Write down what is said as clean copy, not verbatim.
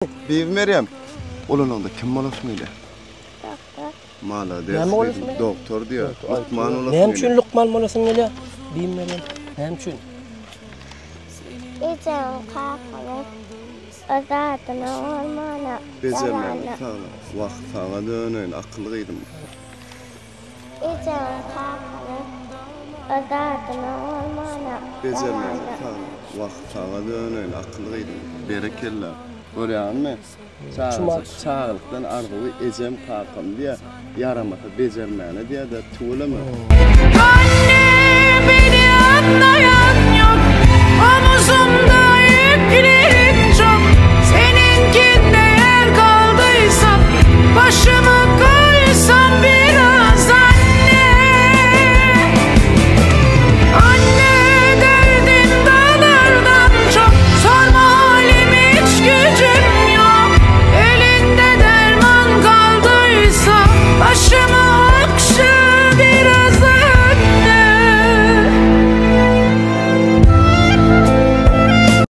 Bibi Merýem, ulanyňda kim bolasyň gelýär? Doktor. Malades. Näme bolasyň gelýär? Doktor diýýär. Lukman bolasyň Näme üçin lukman bolasyň gelýär? Bibi Merýem, näme üçin? Ejem kakamy azadyna bolmana. Bejermäne saglyk. Wah, saňa döneýin, akylly gyzym. Ejem kakamy azadyna bolmana. Bejermäne saglyk. Wah, saňa döneýin, akylly gyzym. Berekella. Görýäňmi? Çagajyk çagalykdan arzuwy ejem, kakam diýýär. Ýaramasa bejermäne diýýär-de, tüweleme. Anne beni anlayan yok Omuzumda yüklerim.